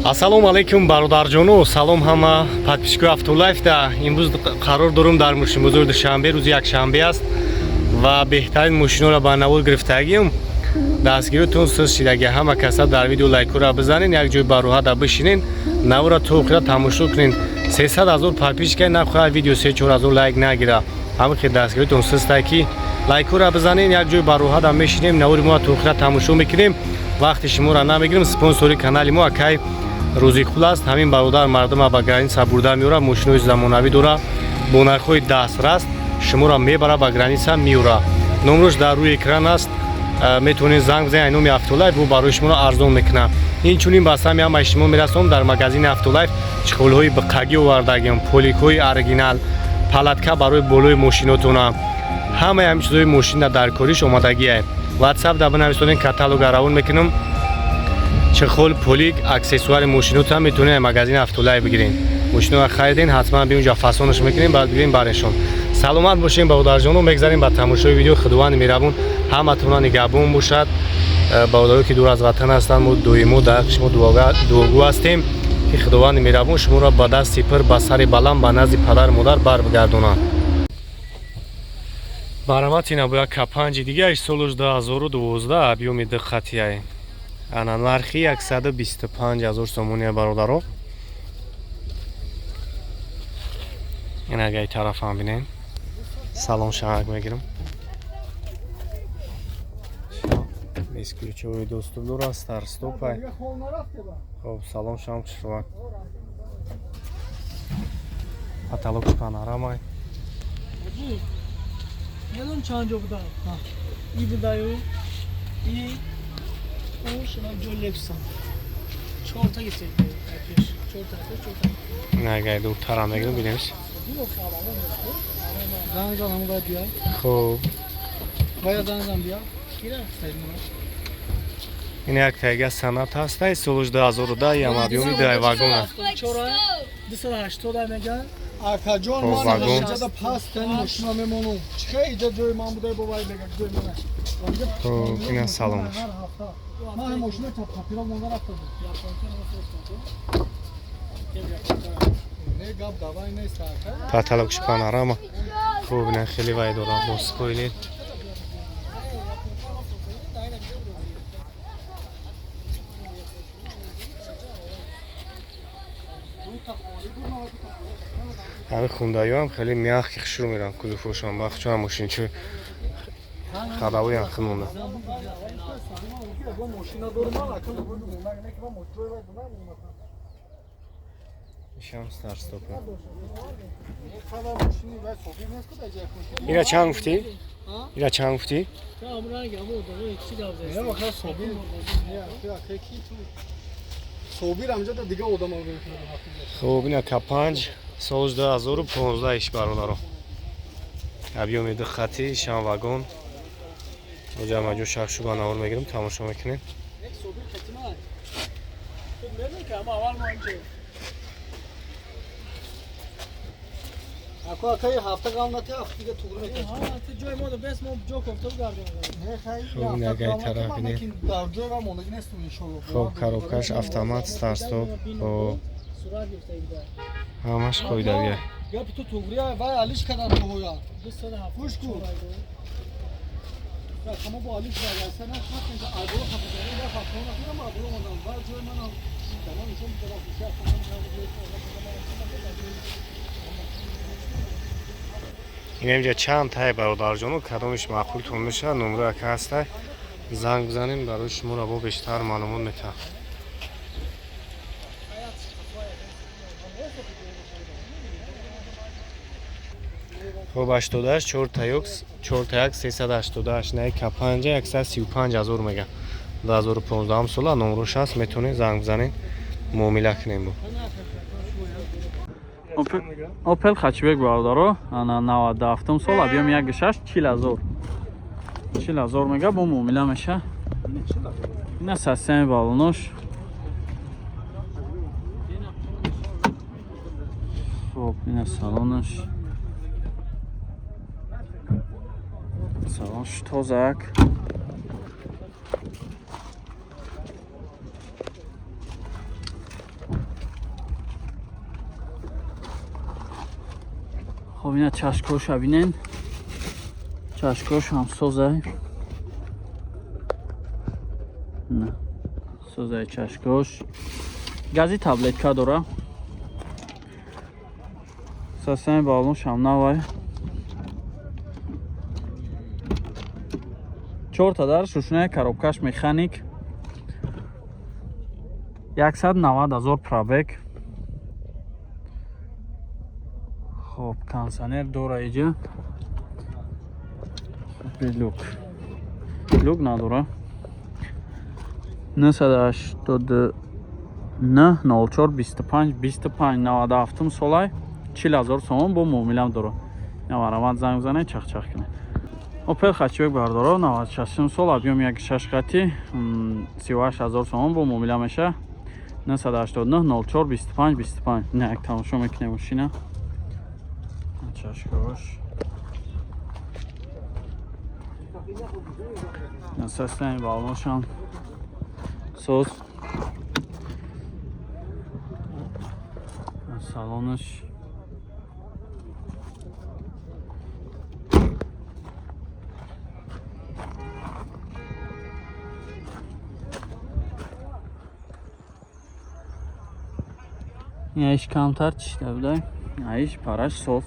Ассалому алайкум, бародарҷону, салом ҳама подписчикои Автолайфда. Имрӯз қарор дорум дар мошинбозори Душанбе, рӯзи якшанбе аст ва беҳтарин мошинҳоро ба навор гирифтагием. Дастгиритон сиз шидаги, ҳама каса дар видео лайкҳоро бизанен, як ҷой бароҳата бишинен, навора то охира тамошо кунен. 300 ҳазор подписчика нахоҳад видео 3-4 ҳазор лайк нагира. Ҳама ки дастгиритон систай, ки лайкҳоро бизанен, як ҷой бароҳата мешинем, навори мо то охира тамошо мекунем. Вақти шуморо намегирем. Спонсори канали мо акай Рӯзиқул аст. Ҳамин бародар мардума ба граница бурда меёра, мошинои замонавӣ дора, бо нархҳои дастрас шуморо мебара, ба граница меёра. Номрош дар рӯи экран аст, метавонед занг бизанед. Номи Автолайф ӯ барои шуморо арзон мекунад. Инчунин ба сами ҳамаи шумо мерасонам, дар магазини Автолайф чехолҳои биқагӣ овардагиам, поликҳои оригинал, палатка барои болои мошинотона, ҳамаи ҳамин чизҳои мошина дар кориш омадагие. Ватсап да бинависонед, каталога равон мекунам. Чехол, полик, аксессуари мошинотам метавонед магазини Автолайф бигиред. Мошиноро хариден, ҳатман биунҷа фасонаш мекунем, баъд бигирем барешон. Саломат бошем, бародарҷоно. Мегзарем ба тамошои видео. Худованди меҳрабон ҳаматона нигаҳбон бошад. Бародаро, ки дур аз ватан ҳастанд, мо доимо дар шумо дуогӯ ҳастем, ки Худованди меҳрабон шуморо ба дасти пир, ба сари баланд, ба назди падару модар барбигардонад. Баромад ина бо як К5 дига, солуш 2012, объёми диққатияй. Ана нархи 125 ҳазор сомония, бародаро. Ин агай тарафам бинем, салон шаҳак мегирам, бесключевой доступ дорад, старт-стопай. Хоб, салон шам хушрӯак, потолок панорамай. Медонам чанд ҷо буда. И будаю, и ошина ҷо Лексуса. Чорта гирифтем пеш. Чорта, чорта. Агай дуртарам мегирам, бинемш. Занг зан, ҳамон бояд биёй. Хуб. Бояд занг зан, биё. Кира стоит. Ин як тайга Соната ҳастай, солуш 2010, ям объёми дай вагона. Чора 280 меган. Акаҷон, Хоб, ман вагон. иҷада паст тани мошина мемонум. Чихе иҷа ҷои ман будай, бобай мега ҷои мана. Хоб, ина салонаш. Ҳар ҳафта ман ҳам мошина то папиро монда рафта буд. Не, гап давай нест, ака. Потолокш панорама. Хуб, ина хеле вай дорад, бо спойлер. Ҳамин хундаёам хеле мягкий, хушрӯ меран кузовошон, бахчоам мошинчи ходовойам хел монда. Мошина дорум, ака, не ки ман ҷои вай бунам. Ишам старт-стопа. Қадар мошини вай собир нест ку дар ҷай кун. Ина чанд гуфтӣ? Ина чанд гуфтӣ? Не, ака, собир не, ака, ака, ки ту собир ҳамҷа да дига одам мекунад. Хуб, ина К5, соли 2015 иш, бародаро, объёми диққати, шам вагон. Оҷа маҷо шахшу ба навор мегирем, тамошо мекунем. Собир хатима. Хуб медонӣ ки ама аввал мо инҷо. Ако, ака, ҳафта ғам нати, ҳафта дига туғри мекунад. Ҳа, ту ҷои мо бес мо ҷо кофта гардем. Не, хай. Хуб, ин агай тараф бинем. Дар ҷои ва мондагӣ нестум, иншолло. Хоб, коробкаш автомат, старт-стоп, хоб. Сурат гирифта буда. Ҳамаш қоидавия. Гапи ту туғрия, вай алиш кадан туҳоя. 270. Гӯш кун. Шумо бо алиш вайса нахнахнед, абро хафа, я хафа нахнам, абро модам. Вай ҷои манам даман нишон додам, ки Ин инҷа чанд тай, бародарҷоно, кадомиш маъқултон мешавад, номро ака ҳастай, занг бизанем, барои шуморо бо бештар маълумот метаҳам. Хуб, 88 4 та 4 та 1 388 на К5, 135 ҳазор мега, 2015 сола, номрош ҳаст, метавонед занг бизанед, муомила кунем бо. Опел Хатчбек, бародаро, ана 97 сол, объём 1,6, 40 ҳазор. 40 ҳазор мега, бо муомила меша. Ина сасеми балонош. Хоб, ина салонаш. Салонш тозак. Хоб, ина чашкоша бинен, чашкош ҳам созай, созай чашкош. Гази таблетка дора. Сасами балонш ҳам навай. Чорта дар шушнаи, коробкаш механик. 190 000 пробег. Хоб, кондиционер дора иҷа. Люк, люк надора. 989 04 25 25, 97 солай, 40 000 сомон, бо муомилам дора. Навараванд, занг бизанед, чахчах кунед. Опел Хатчбек, бардоро, 96 сол, объём 1,6 қати, 38 000 сомон, бо муомила меша. 989 04 25 25. Не, як тамошо мекунем мошина. Чашкош. Насастани балоншам соз. Салонаш. Иш камтар чишта будай. Иш параш соз.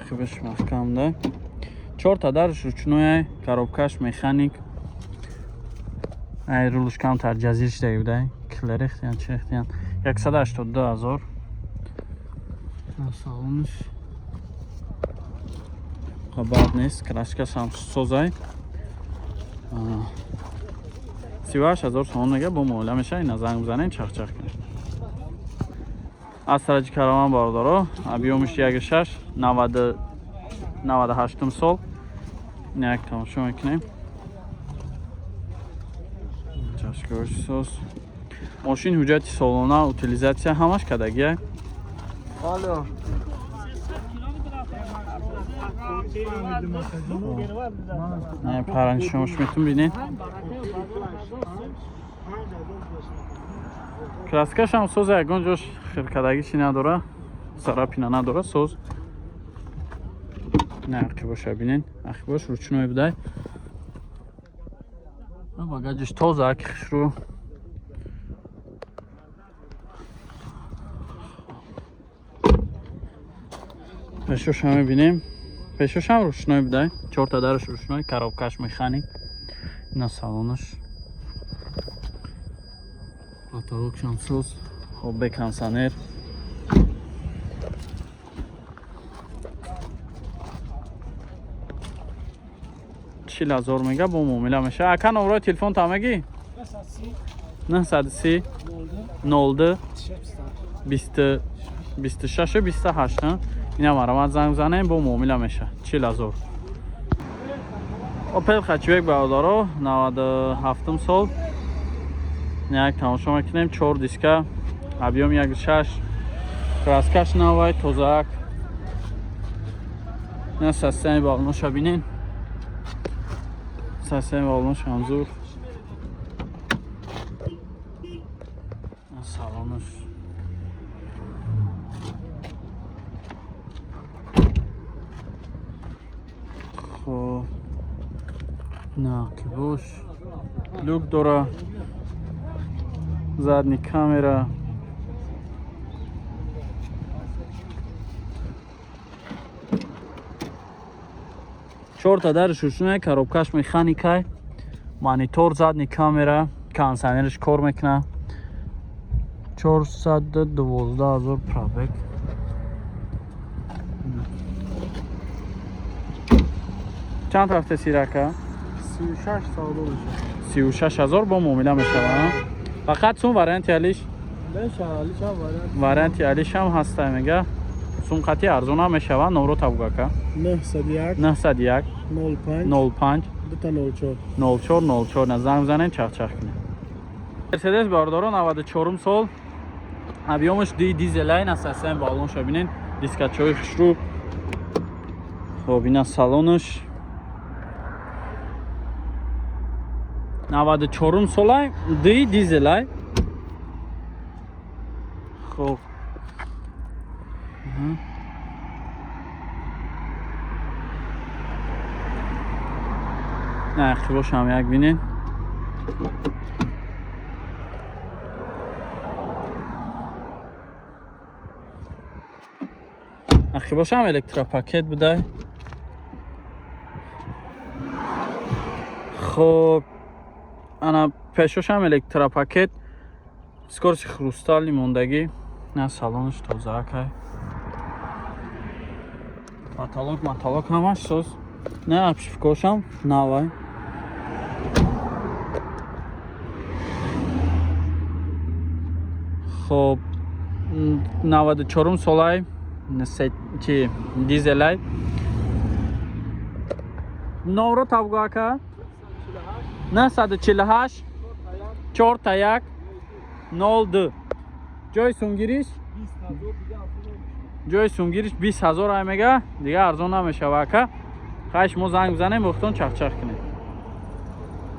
Хибаш маҳкамда. Чорта дарш ручной, коробкаш механик. Ай рулш камтар ҷазир шуда будай. Клерехтиян, чехтиян. 182 000. Салонаш. Бад нест, краскаш ҳам созай. 38 000 сомон мега, бо муомила меша. Ина занг бизанед, чахчах кунед. Аз тараҷи караван, бародаро, объёмиш 1,6, 98 сол. Ина як тамошо мекунем. Чашкош соз. Мошин ҳуҷҷати солона, утилизация ҳамаш кардагия. Алло. Не, паранишонш метун бинед. Краскаш ҳам соз, ягон ҷош хиркадагӣ чи надора, царапина надора, соз. Не, ақибоша бинед, ақибош ручной будай. Багажиш тоза, аки хушрӯ. Пешоша мебинем. Пешошам ручной будай. Чорта дараш ручной, коробкаш механик. Ина салонаш. Потолокшам соз. Хоб, бе кондиционер. 40 000 мега, бо муомила меша. Ака, номрои телефон та мегӣ? 930 02 20 26 28. Ина марамат, занг бизанем, бо муомила меша. 40 000. Опел Хатчбек, бародаро, 97 сол. Як тамошо мекунем, чор диска, объём 1,6, краскаш навай, тозаак. Ина состояние балоноша бинен. Состояние балонош ҳам зур. Салонаш. Хоб. На, бош. Люк дора. Задний камера. Чорта дарш ручной, коробкаш механикай. Монитор, задний камера, кондиционерш кор мекуна. 412 000 пробег. Чанд рафте сирака? 36 савдо мешавад. 36 000, бо муомила мешавад. Фақат сум варианти алиш? Мешавад, алиш ҳам вариант. Варианти алиш ҳам ҳаста, мега. Сум қати арзон ҳам мешавад, номро табугака. 901 901 05 05 204. 04 04. На, занг бизанед, чахчах кунед. Мерседес, бародаро, 94 сол, объёмаш ди дизелайн аст. Аслан балонша бинед, дискачои хушрӯ. Хоб, ина салонаш. 94 солай, ди дизелай. Хоб, на ақибошам як бинед. Ақибошам электропакет будай. Хоб, ана пешошам электропакет, скорости хрустальный мондагӣ. На, салонаш тозаакай, потолок матолок ҳамаш соз. На, обшивкошам навай. Хоб, 94-ум солай, чи дизелай. Номро табгӯ, ака. 948 4 1 02. Ҷои сунгириш, ҷои сунгириш 20 000 ай мега, дига арзон намешава, ака. Хай, шумо занг бизанем, бохтон чахчах кунед.